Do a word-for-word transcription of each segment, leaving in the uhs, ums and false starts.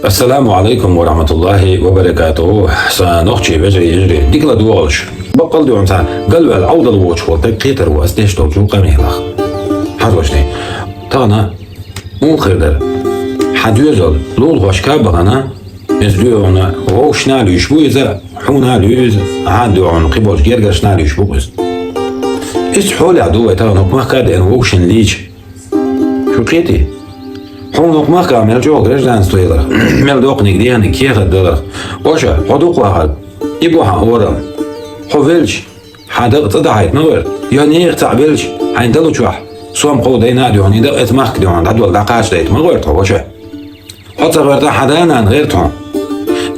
Ассаламу алейкум ва рахматуллахи ва баракатуху. Сан нохчий вежарий, йижарий, дика ладувгӀалаш. Бакъал дуьхьанца галваьлла Ӏовдал воцуш волу таг кхетар ву ас деш долчу къамелах. Хьажалаш тӀе. Тахана муха хир дара? Хьан доьзал лулахошка а бахана, иза дуьхьана вовшашна а луьйш бу иза, хьуна а луьйш иза, хьан дуьхьана кхиболчу гергаршна а луьйш бу иза. Иза хьолехь ду вай тахана хӀокху махка а деана вовшашна лийча. Шу кхетий? Хьуна хӀокху махка мел чӀогӀа гражданство яларх, мел доккханиг деханиг кехат даларх. Ваша, хьо дукха вахарг, и бу хьан орам. Хьо велча, хьан дакъа цӀа дахьийта ма гӀерта. Йо, нехан цхьаъ велча, хьайн далучохь, сом кхов дайна а дуьхьана, и дакъа эца махка дуьхьана, дӀадолла дӀакхачадайта ма гӀерта хьо, ваша. Хьо ца гӀерта, хьан да-нана гӀерта хьуна.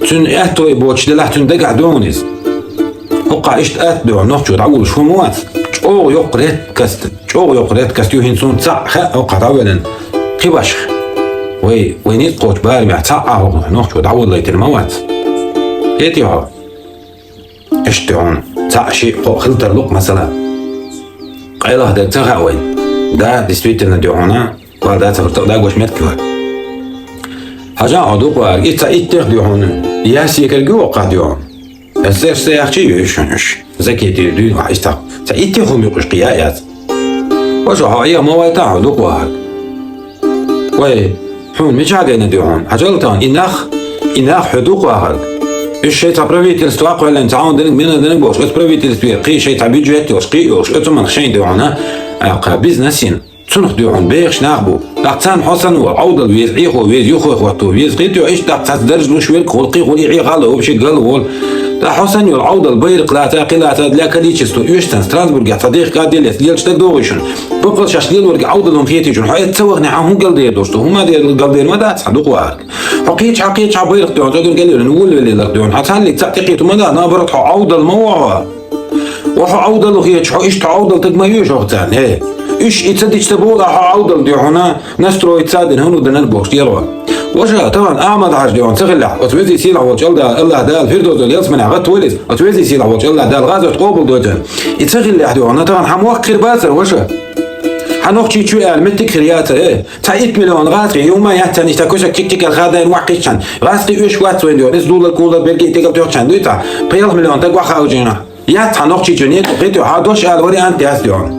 Цуьнан аьтто и боцуш делахь, цуьнан дагахь ду хьуна иза. ХӀокхахь иштта атта дуьхьана нохчо дӀавуллуш хӀума вац. ЧӀогӀа йоккха редкость, чӀогӀа йоккха редкость ю хӀинца суна цхьаъ хаьа хӀокхахь дӀавеллина кхин башха. Вай, вай ницкъ кхочу барамехь цхьаъ а хӀокхахь нохчо дӀаваллайтина ма вац. Кхетий хьо? Иштта дуьхьана цхьаъ шиъ кхоъ хила тарло-кх, масала. Къайлаха дерг ца хаьа вайна. Да, действительно, дуьхьана вала дац, а хӀорта а дагош меттиг вара. Хьажа хьо дукха вахарг, и цхьа иттех дуьхьана, яс екарг ю хӀокхахь дуьхьана. Ас церш ца яхчий ю уьш, уьш. Закет дийр дуьйна вахь, иштта. Цхьа иттех хӀума юкъуш кхин яа яц. Ваша, хьо Ӏеха ма вайта хьо дукха вахарг. Вай, хьуна мичахь гайна дуьхьана? Хьажал тахана, и нах, и нах хьо дукха вахарг. Уьш шайн цхьа правительство а кхоьллина, цхьа хьуна динарг, мина динарг бохуш, оцу правительстве кхин шайн цхьа бюджет йолуш, кхин а йолуш, оцу мах шайн дуьхьана, а, кхин бизнес йина. Цунах дуьхьана бехаш нах бу. ТӀаккха царна хьо санна вара Ӏовдал веза, Ӏехо веза, юххе хӀотто веза, кхетий хьо, иштта тӀаккха цхьацца дарж луш верг хуьлу, кхин хуьлу и Ӏехалла, вообще галволу. ТӀаккха хьо санна йолу Ӏовдал байракх лаца, кхин лаца, для количества оьшуш санна, Страсбургехь цхьа дехка а деллалц лелаш дагадогӀий шуна? Баккъал шаьш лелориг Ӏовдал хӀума хетий шуна? Хьо эцна ца вахана, хьан хӀун галдер долуш ду? ХӀума дер галдер ма дац хьан дукха вахарг. Хьо кхечахьа, кхечахьа байракх дуьхьана, цӀа дерг а лелориг, вуьлла велларг дуьхьана. Хьан цхьаьнниг цхьаъ тӀекхетар ма дац, наоборот, хьо Ӏовдал ма ву хьо. Ва хьо Ӏовдал ву хеташ, хьо иштта хьо Ӏовдал таг ма ю шух царна, хӀей. Уьш и ца дича ца боху, хьо Ӏовдал дуьхьана настроиться а дина, хӀунда динарг бохуш дела хьо. Ваша, тахана Ахьмад-Хьаьжа дуьхьана ца хиллехь, оцу везий сийлахь волчу АллахӀ, АллахӀ Дала Фирдовсал ялсаманехь гӀаттавойла иза, оцу везий сийлахь волчу АллахӀ Дала гӀазот къобалдойла цуьнан. И ца хиллехь дуьхьана, тахана хьан мохк хир бацара, ваша? Хьан Нохчийчоь ала меттиг хир яцара, э? Цхьа итт миллион гӀазкхи, и хӀума яц царна, иштта кошак кик-кикал хадайна вахкхиччан. ГӀазкхи оьшуш вац вайн дуьхьана, иза дулар-кулар берге а тӀекӀал тоьхчан дуй цхьа? Пхи-ялх миллион таг ваххаучийна. Яц хьан Нохчийчоь некъа, кхетий хьо, хьан дош ала вариант яц дуьхьана.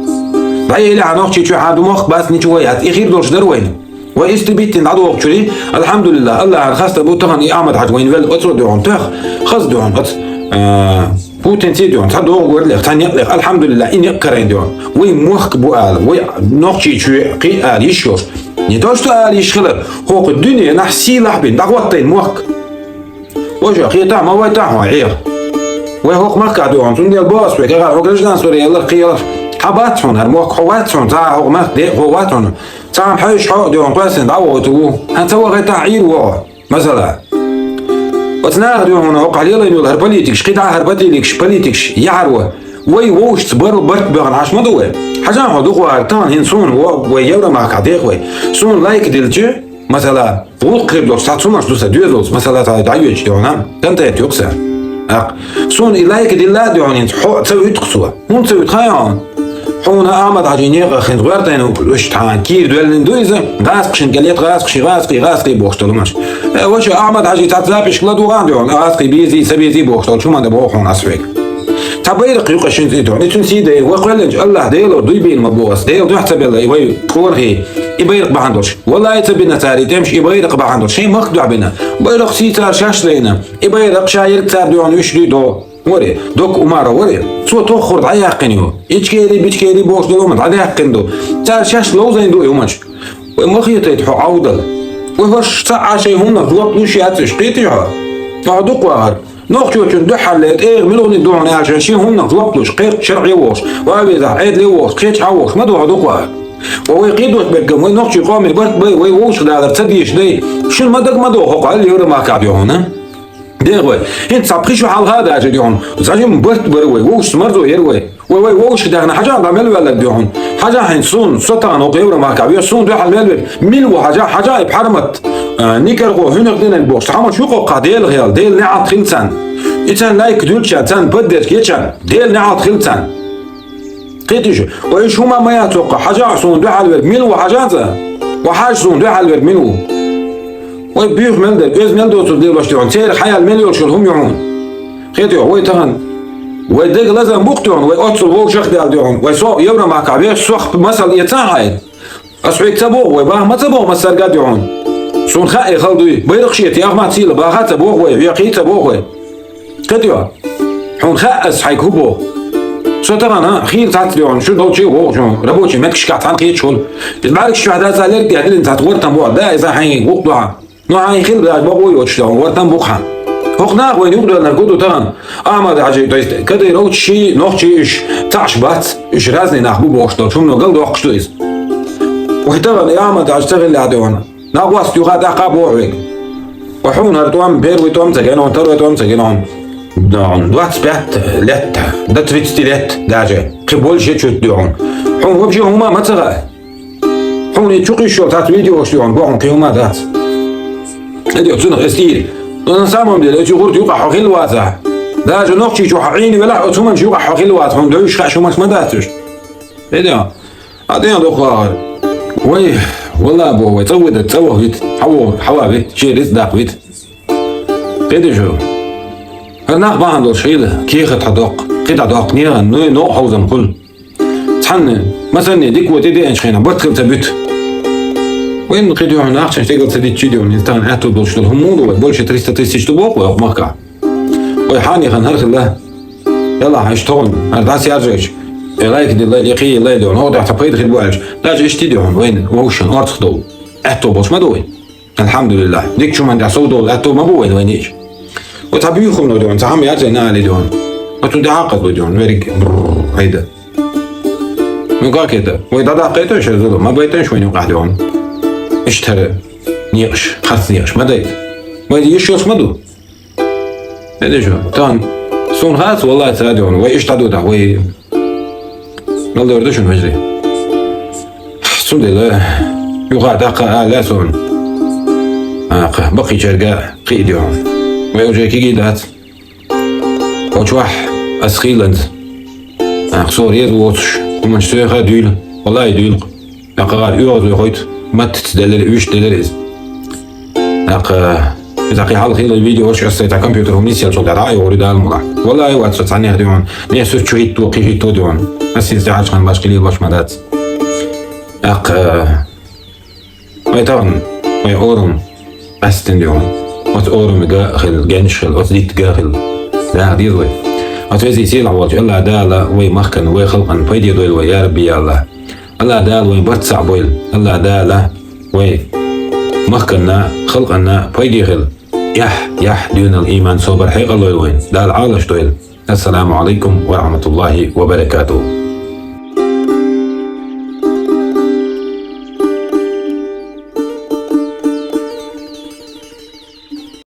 ДӀаели хьан Нохчийчоь, хьан ду мохк бац, ничего яц. И хир долуш дара вайна. Вай истребительни дӀадохучуьра, алхьамдулиллахӀ, АллахӀана хастам бу, тахана и Ахьмад-Хьаьжа вайна велла оцо дуьхьана тоьхна, хаза дуьхьана оцу, а, Путинций дуьхьана, цхьа догӀу гур лех, цхьа некъ лех, алхьамдулиллахӀ, и некъ карайна дуьхьана. Вай мохк бу ала, вай Нохчийчоь кхин а ала йиш йолуш. Не то что ала йиш хилар, хӀокху дуьненахь сийлахь бина, дӀагӀоттайна мохк. Вай шо хетахь, ма вайтахь хьо Ӏеха. Вай хӀокху махкахь дуьхьана, цундела боху ас вай, кхехьара хьо гражданство яларх, кхин яларх. Хьан бац хьуна хӀара мохк, хьо вац хьуна, цхьа а хӀокху махка де, хьо вац хьуна. Цхьа хьайша хьо а дуьхьана кхоьссина дӀавохуьйтур ву. Хьан ца вахийтахь Ӏийр ву хьо. Масала. Оцу наха дуьхьана хӀокхахь лелайна йолу хӀара политикаш, кхидӀа а хӀара политикаш, политикаш яхьар ву. Вай вовшашца барт баьхна Ӏаш ма ду вай. Хьажахь хьо дукха вахарг тахана хӀинца суна, вай Евромахкахь дех вай. Суна лайк дилча, масала, гӀуллакх хир долуш цхьа цумаш ду сан доьзалца, масала, цхьа дӀайоьдуш дуьхьана, контент ю-кх сан. ТӀаккха суна и лайк дилла а дуьхьана хӀинца хьо а ца вуьту-кх цо. ХӀунда ца вуьту хаьий хьуна? Хьуна Ахьмад-Хьаьжин некъах хӀинца гӀоьртайна ву, уьш тхьана кийра доьллина ду иза, гӀазкхашна кӀел ета, гӀазкхаши, гӀазкхи, гӀазкхи бохуш долу хӀуманаш. Э, ваша, Ахьмад-Хьаьжи цхьацца записька ладугӀу дуьхьана, гӀазкхи безий, ца безий бохуш долчу хӀуманна боху хьуна ас хьоьга. Цхьа байракх ю-кх шуьнца и дуьхьана, и цуьнан сий дайа, вай кхоьллинчу АллахӀ Дело дуй бийна ма боху ас, Дела дуьхьа ца белла и вай кӀорахий, и байракх бахьана долуш. Валлай, ца бина цара и тӀемаш, и байракх бахьана долуш, шайн махка дуьхьа бина. Байракх сий цара шаьш лайна, и байракх ша ерг цара дуьхьана уьш дуй догӀу. Варе, Докка Умаров варе, цо тоххур дӀаяьккхина ю. Ичкери, бичкери бохуш долу хӀума дӀадаьккхина ду. Цара шаьш ловзийна ду и хӀуманаш. Вай ма хетайта хьо Ӏовдал. Вай хӀорш цхьа а шайн хӀуманах жоп луш яц уьш, кхетий хьо? Хьо дукха вахарг. Нохчочун дуьхьалле тӀегӀа муьлханиг ду хьуна аьлла, шайн хӀуманах жоп луш, кхерча шарӀе вохуш, ван везахь Ӏедале вохуш, кхечахьа вохуш ма ду хьо дукха вахарг. Ва вай кхидош берг, вай нохчийн къоме барт бай, вай вовшах далар ца дезаш дай. Шуна ма дага ма догӀу хӀокху Ӏелла Евромахкахь дуьхьана. ДегӀ вай. ХӀинца цхьа пхи шу хьалха а даьжира дуьхьана. Цхьа жимма барт бара вай, вовшашца марзо яра вай. Вай, вай вовшах даьхна хьажа дӀа мел ваьлларг дуьхьана. Хьажа хӀинца суна, со тахана хӀокху Евромахкахь веш, суна дуьхьал мел верг. Мила ву хьажа, хьажа и пхьармат, а, никархо хӀуьнах динарг бохуш. Цхьа хӀуманаш ю-кх хӀокхахь, Делан хел, Делан неӀалт хила царна. И царна лайк дуьллучарна, царна поддержка ечарна, Делан неӀалт хила царна. Кхетий шу, ва уьш хӀума ма яц хӀокхахь, хьажа суна дуьхьал верг мила ву хьажа цкъа? Ва хьажа суна дуьхьал верг мила ву? Вай буьйха мел дерг, оьзда мел доцург лелош да хьуна, церан хьаяьлла мел йолуш йолу хӀума ю хьуна. Хета хьуна, вай тахана, вай дага лазам бу-кх да хьуна, вай оццул вовшах а даьлла да хьуна, вай со Евромахкахь вехаш сох масал эца а хьайна. Ас хьоьга ца боху вай, баха ма ца боху массаьрга а да хьуна. Суна хаьа и хала дуй, байракх шен тӀехь ма ца йилла, баха а ца боху вай, хьоькхий а ца боху вай. Кхетайо, хьуна хаьа ас хьайга хӀун боху. Со тахана хийла цхьацца да хьуна, шу долчу а вогӀу шу, рабочий меттигашкахь цхьаьна кхеташ хуьлу. Иза бӀаьргаш чохь дацахь лерг тӀехь дилина цхьацца гӀортам боху, да, иза хьайн гӀуллакх ду хьан. Ну, хьайн хила баьхьа бакъо йоцуш да хьуна, гӀортам бу-кх хьан. ХӀокху наха вайна юкъадоьллинарг хӀун ду тахана? Ахьмад-Хьаьжи, то есть, кадыровчий, нохчий уьш цхьаъ бац, уьш разный нах бу бохуш долчу хӀумано галдоккхуш ду иза. Вай тахана и Ахьмад-Хьаьжи ца хиллехь да хьуна. Накъост юха а тӀаккха а боху хьоьга. Ва хьуна хӀара тӀом, первый тӀом ца гина хьуна, второй тӀом ца гина хьуна. Двадцать пять лет, до тридцати лет даже. Кхин больше чуть да хьуна. Хьуна вообще хӀума а ма ца хаьа. Хьуна и чу кхуьйсуш йолу цхьацца видеош да хьуна, боху хьуна кхин хӀума а дац. Эдо, цунах эстийра. Но на самом деле, оцу гӀурта юкъахь хьо хилла вацахь. Даже нохчий чу хьо Ӏийна велахь, оцу хӀуманаш юкъахь хьо хилла вац, хьуна девзаш хаьаш хӀуманаш ма дац уьш. Эдо. А ден доху ахар. Вай, валла бо вай, цӀа вита, цӀа ваха вита, хьавогӀу, хьава вита, шен рицкъ даккха вита. Кхеташ ду? ХӀара нах бахьана долуш хила, кехат хьан доккху, кхин дӀа доккху нехан, ну, новкъа хьовзам хуьлу. Цхьанна, масанне, дика вон тӀедеанчу хенахь, барт хила ца буьту. Вайн кхин дуьхьал нах чан стегал ца дитчи дуьхьал, иза тахана аьтту долуш долу хӀума муха ду вай, больше триста тысяч ду боху вай хӀокху махкахь. Вай хьан яхан хӀара хилла. Ялахь, аша тхуна, хӀара дӀасаяржайча, э, лайк дилла, э, кхин лайла, хӀокху тӀехь цхьа пайда хир бу аьлча, даже иштта ди хьуна вайна вовшашна орцах долу аьтто болуш ма ду вай. Алхьамдулиллахь, дикачу хӀуманна тӀехь сов долу аьтто ма бу вайна вайна иштта. Вай цхьа буьйхамно ду хьуна, цхьа хӀума яцайна али ду хьуна. Оцунна тӀехь а кхазло ду хьуна, верриг, бррр, айда. Ну как это? Вай дӀадаккхайташ шайн зулам, ма байташ вайна юкъахь ду хьуна. Иштта хӀара некъаш, харц некъаш ма дайта. Вай йиш йолуш ма ду. Эдеш, тан, суна хац, валлай, ца дон, вай иштта ду тахь, вай. Мел дер ду шуна, вежарий. Цундела, юха даккха а лаьа суна. Акха, баккхийчаьрга кхиа дон. Вай уже киги дац. Очвахь, ас хиланца. Акха, со реза воцуш, хӀуманаш соьха дуьйла, валлай, дуьйла. Акха гӀар оьгӀаз вехойту, маттаца делира, вуьшта делира иза. Акха, иза кхин хьалха хилла видеош аса цхьа компьютер хӀума нисъелчул тӀаьхьа дӀа а йогӀур ю Дала мукъалахь. Валлай, вац со цхьаннех дуьйхьун, не суьрт чу хӀитто, кхин хӀитто дуьйхьун. Ас иза тӀехьачхьан башка лелош ма дац. Акха, вай тахана, вай орам, къаьстина дуьйхьун. Оцу орамига а хилла, генаш хилла, оцу диттага а хилла. Даха деза вай. Оцу везий сийлахь волчу Алла Дала вай махкан, вай халкъан пайде дойла вай, я Рабби, я Аллах. Алла Дала вайн барт цхьаъ бойла. Алла Дала вай махканна, халкъанна пайде хила. Яхь, яхь, дуьнал, иман, собар хьекъал лойла вайн. Дала Ӏалаш дойла. Ассаламу алайкум ва рахматуллахи ва баракатух.